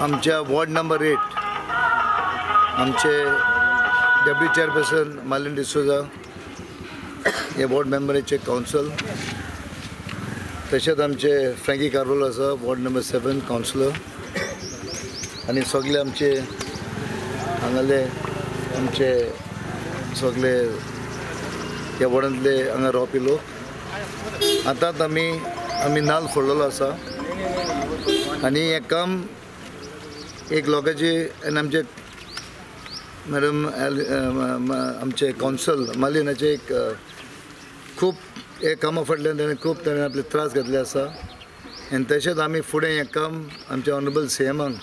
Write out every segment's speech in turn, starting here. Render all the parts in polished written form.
आमच्या ward number 8 आमचे deputy chairperson मालिन डिसोजा हे वॉर्ड मेंबराचे कावन्सिल, तशेंच आमचे फ्रँकी कार्वोलो आसा वॉर्ड नंबर 7 कावन्सिलर, आनी सगळे आमचे हांगाले आमचे सगळे ह्या वॉर्डांतले हांगा रावपी लोक. आतांच आमी आमी नाल्ल फोडलेलो आसा आनी हें काम एक लोकांचे आनी आमचे मॅडम आमचे कावन्सिल मालिनाचे एक खूब हे कामा फाटल्यान ताणें खूब ताणें आपले त्रास घेतले आसा. आनी तशेंच आमी फुडें हें काम आमच्या ऑनरेबल सी एमाक,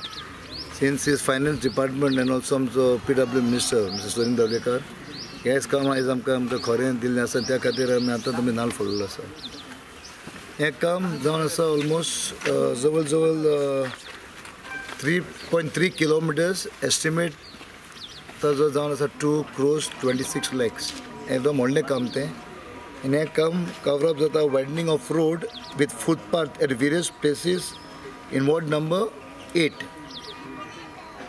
since is finance department and also आमचो P W minister mister Sunil Dhavlekar, हेंच काम आयज आमकां आमकां खरें दिल्लें आसा. त्या खातीर आमी आतां तुमी नाल्ल फोडलेलो आसा. हें काम जावन आसा ऑलमोस्ट जवळ जवळ 3.3 किलोमिटर्स एस्टिमेट ताजो जावन आसा 2 crores 26 lakhs. एकदम व्हडलें काम तें. आनी हें काम कवर अप जाता widening of road with footpath at various places in ward number 8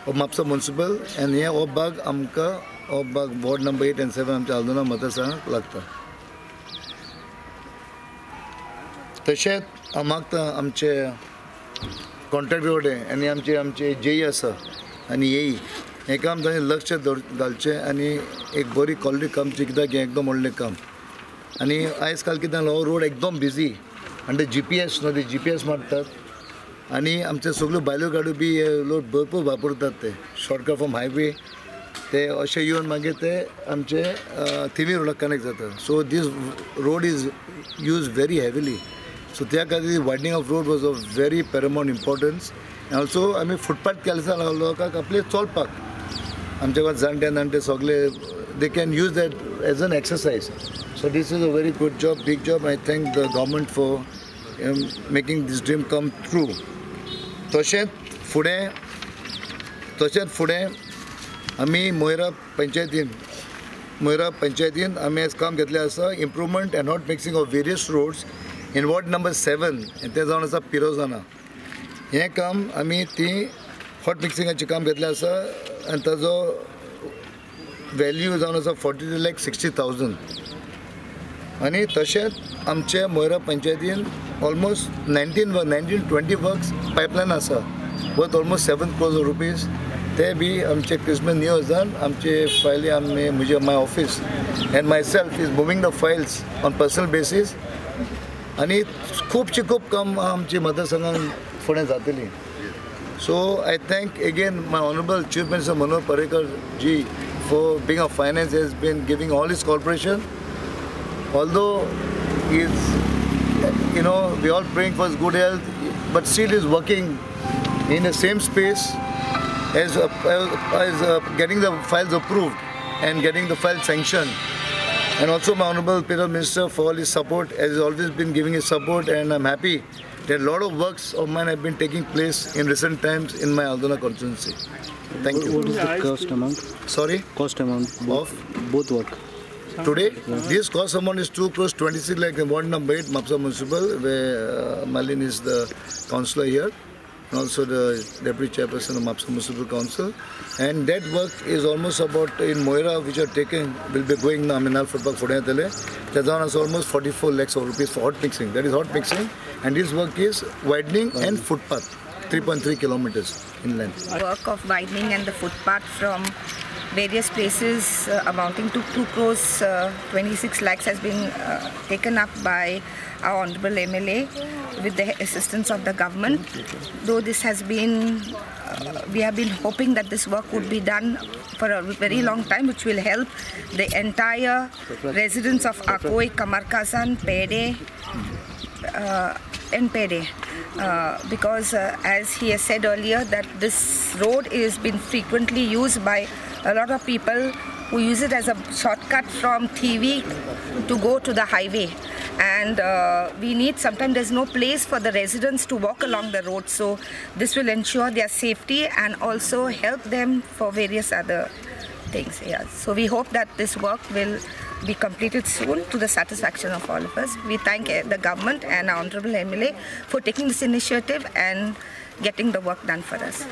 of Mapusa municipal. आनी हे हो भाग आमकां हो भाग वॉर्ड नंबर 8 आनी 7 आमच्या आल्दोना मतदारसंघाक लागता. तशेंच हांव मागता आमचे कॉन्ट्रॅक्टर कडेन आनी आमचे आमचे जेई आसा आनी एई हें काम तांणी लक्ष घालचें आनी एक बरी क्वॉलिटी काम कित्याक हें एकदम व्हडलें काम. आनी आयज काल कितें जालां, हो रोड एकदम बिजी आनी ते जी पी एस न्हू, ते जी पी एस मारतात आनी आमचे सगळ्यो बायल्यो गाडयो बी हे लोक भरपूर वापरतात. ते शॉर्टकट फ्रॉम हायवे ते अशें येवन मागीर ते आमचे थिवी रोडाक कनेक्ट जाता. So this road is use very heavily. So त्या खातीर widening of road was of very paramount importance. आनी ऑल्सो आमी फुटपाथ केले जाल्यार लोकांक आपले चलपाक आमच्या गांवांत जाणटे जाणटे सगळे they can use that as an exercise. So this is a very good job, big job. I thank the government for making this dream come true. तशेंच फुडें आमी मोयरा पंचायतीन आमी आयज काम घेतलें आसा improvement and hot mixing of various roads in ward number 7 तें जावन आसा पिरोजाना. हें काम आमी ती हॉट मिक्सिंगाचें काम घेतलें आसा आनी ताजो वेल्यू जावन आसा 42,60,000. आनी तशेंच आमचे मोयरा पंचायतीन ऑलमोस्ट 19-20 वर्क्स पायपलायन आसा वर्थ ऑलमोस्ट 7 crores rupees. ते बी आमचे क्रिसमस न्यू इयर्सान आमचे फायली आमी म्हजे my office and myself is moving the files on personal basis. आनी खुबशी खूब काम आमची मतदारसंघान फुडें जातली. So I thank again my honourable chief minister Manohar Parrikar ji for being a finance has been giving all his cooperation. Although he is, you know, we all praying for his good health, but still is working in the same space as getting the files approved and getting the files sanctioned. And also my Honorable Peter Minister for all his support, has always been giving his support, and I'm happy that a lot of works of mine have been taking place in recent times in my Aldona constituency. Thank you. What is the cost amount? Sorry? Cost amount of both work. Today, yeah. This cost amount is 2 crores 26 lakh in ward number 8, Mapusa Municipal, where Malin is the councillor here, and also the deputy chairperson of Mapusa Municipal Council. And that work is almost about in Moira, which are taken, will be going now, Minal Football Fodeyatale. That's almost 44 lakhs of rupees for hot mixing. That is hot mixing, and this work is widening and footpath, 3.3 kilometers in length. Work of widening and the footpath from various places amounting to 2 crores 26 lakhs has been taken up by our Honorable MLA with the assistance of the government. Though this has been, we have been hoping that this work would be done for a very long time, which will help the entire residents of Akoi, Kamarkazan, Pede, and Pede. Because as he has said earlier, that this road is been frequently used by a lot of people who use it as a shortcut from TV to go to the highway. And we need, sometimes there's no place for the residents to walk along the road, so this will ensure their safety and also help them for various other things. Yeah. So we hope that this work will be completed soon to the satisfaction of all of us. We thank the government and our Honorable MLA for taking this initiative and getting the work done for us.